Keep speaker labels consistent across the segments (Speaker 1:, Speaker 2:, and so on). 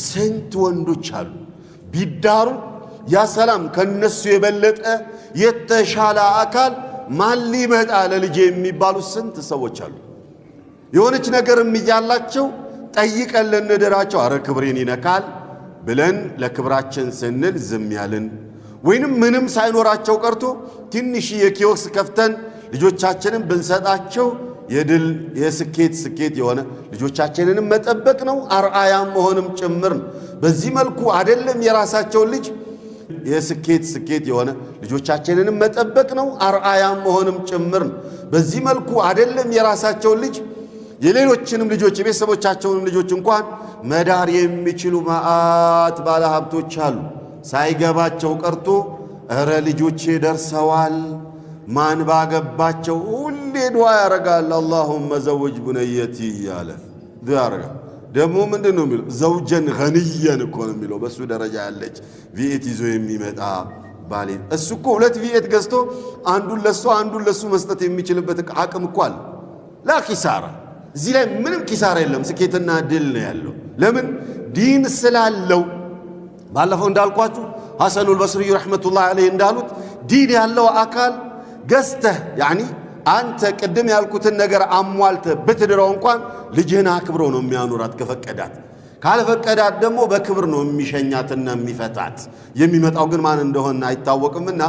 Speaker 1: ስንት ወንዶች አሉ ቢዳሩ ያ ሰላም ከነሱ የበለጠ የተሻለ አካል ማን ሊመጣ ለልጄ የሚባሉ ስንት ሰዎች አሉ። የሆነች ነገርም እያላቸው ጠይቀን ልንድራቸው አረ ክብሬን ይነካል ብለን ለክብራችን ስንል ዝም ያልን፣ ወይንም ምንም ሳይኖራቸው ቀርቶ ትንሽ የኪዮስክ ከፍተን ልጆቻችንን ብንሰጣቸው የድል የስኬት ስኬት የሆነ ልጆቻችንንም መጠበቅ ነው፣ አርአያም መሆንም ጭምር ነው። በዚህ መልኩ አይደለም የራሳቸውን ልጅ የስኬት ስኬት የሆነ ልጆቻችንንም መጠበቅ ነው፣ አርአያም መሆንም ጭምር ነው። በዚህ መልኩ አይደለም የራሳቸውን ልጅ የሌሎችንም ልጆች የቤተሰቦቻቸውንም ልጆች እንኳን መዳር የሚችሉ መዓት ባለ ሀብቶች አሉ። ሳይገባቸው ቀርቶ እረ ልጆቼ ደርሰዋል፣ ማን ባገባቸው፣ ሁሌ ዱዓ ያደርጋል። اللهم زوج بنيتي እያለ ዱዓ ያደርጋል። ደግሞ ምንድን ነው የሚለው? زوجا غنيا እኮ ነው የሚለው። በእሱ ደረጃ ያለች V8 ይዞ የሚመጣ ባሌ። እሱ እኮ ሁለት V8 ገዝቶ አንዱን ለሷ አንዱን ለሱ መስጠት የሚችልበት አቅም እኮ አለ። لا ኪሳራ፣ እዚህ ላይ ምንም ኪሳራ የለም። ስኬትና ድል ነው ያለው። ለምን? ዲን ስላለው። ባለፈው እንዳልኳችሁ ሐሰኑል በስሪ رحمة الله عليه እንዳሉት ዲን ያለው አካል ገዝተህ يعني አንተ ቅድም ያልኩትን ነገር አሟልተህ ብትድረው እንኳን ልጅህን አክብሮ ነው የሚያኖራት ከፈቀዳት። ካልፈቀዳት ደግሞ በክብር ነው የሚሸኛትና የሚፈታት። የሚመጣው ግን ማን እንደሆነ አይታወቅምና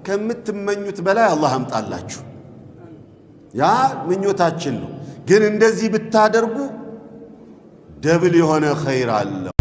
Speaker 1: ከምትመኙት በላይ አላህ አምጣላችሁ። ያ ምኞታችን ነው። ግን እንደዚህ ብታደርጉ double የሆነ ኸይር አለው።